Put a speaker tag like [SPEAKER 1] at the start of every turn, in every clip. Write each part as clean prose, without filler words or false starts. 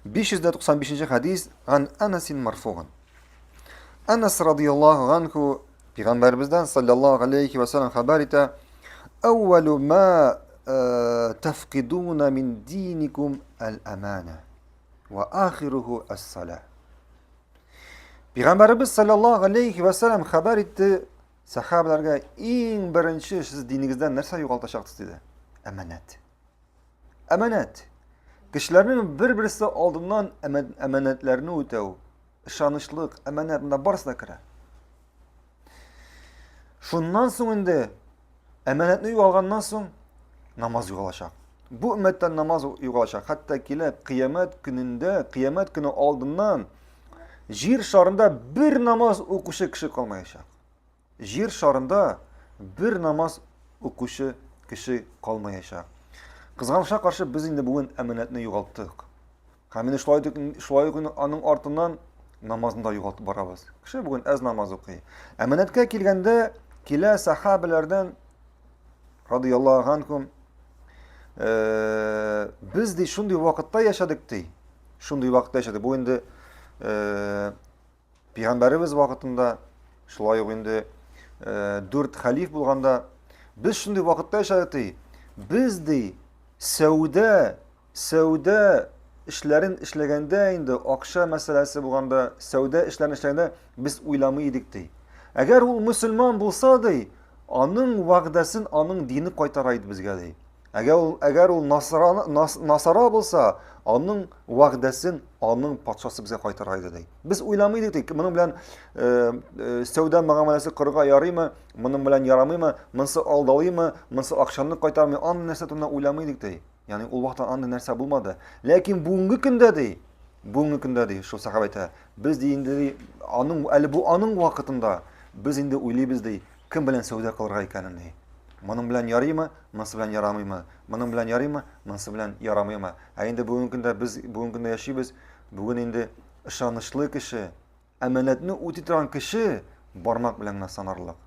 [SPEAKER 1] 595 хәдис ан Анасин марфуган. Анас радияллаһу анху пәйгамбәребездән саллаллаһу алейхи ва саллям хәбәр итә: "Әүвәлу ма э, тафкидуна мин диникум аль-амана ва ахируху ас-сала". Пәйгамбәребез саллаллаһу алейхи ва саллям хәбәр итте сахабаларга иң беренче сез динегездән нәрсә югалтачаксыз диде? Әманәт. Әманәт. Кешеләрнең бер-берсе алдыннан әманәтләрне үтәү, ышанычлык, әманәт монда барысы да керә. Шуннан соң инде әманәтне югалганнан соң намаз югалачак. Бу өммәттән намаз югалачак. Хәтта килә кыямәт көнендә, кыямәт көне алдыннан җир шарында бер намаз укучы кеше калмаячак. Җир шарында бер намаз укучы кеше калмаячак. Кызганычка каршы, без инде бүген әманәтне югалттык. Һәм инде шулай ук шулай ук аның артыннан намазны да югалтып барабыз. Кеше бүген әз намаз укый. Әманәткә килгәндә, килә сахабәләрдән радияллаһу анхум э, без ди шундый вакытта яшәдек ди. Шундый вакытта яшәдек. Бу инде э, Пәйгамбәребез вакытында, шулай ук инде э, дүрт хәлиф булганда, без шундый вакытта яшәдек ди. Без ди сәүдә, сәүдә эшләрен эшләгәндә инде акча мәсьәләсе булганда, сәүдә эшләрен эшләгәндә без уйламый идек ди. Әгәр ул мөселман булса ди, аның вәгъдәсен аның дине кайтара иде безгә ди. Әгәр ул, әгәр ул насара, нас, насара булса, аның вәгъдәсен аның патшасы безгә кайтара иде ди. Без уйламый идек ди. Моның белән э, э, сәүдә мөгамәләсе корырга ярыймы, моның белән ярамыймы, монысы алдалыймы, монысы акчаны кайтармый, андый нәрсә турында уйламый идек ди. Ягъни ул вакытта андый нәрсә булмады. Ләкин бүгенге көндә ди, бүгенге көндә ди, шул сахаба әйтә, без ди инде ди, аның әле бу аның вакытында без инде уйлыйбыз ди, кем белән сәүдә кылырга икәнен ди. Моның белән ярыймы, монысы белән ярамыймы? Моның белән ярыймы, монысы белән ярамыймы? Ә инде бүгенге көндә без бүгенге көндә яшибез. Бүген инде ышанычлы кеше, әманәтне үти торган кеше бармак белән генә санарлык.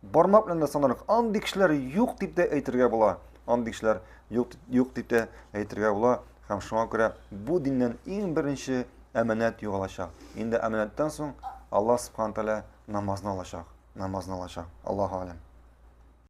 [SPEAKER 1] Бармак белән дә санарлык. Андый кешеләр юк дип тә әйтергә була. Андый кешеләр юк, юк дип тә әйтергә була. Һәм шуңа күрә бу диннән иң беренче әманәт югалачак. Инде әманәттән соң Аллаһ субхана тәгалә намазны алачак. Намазны алачак. Аллаһу алем.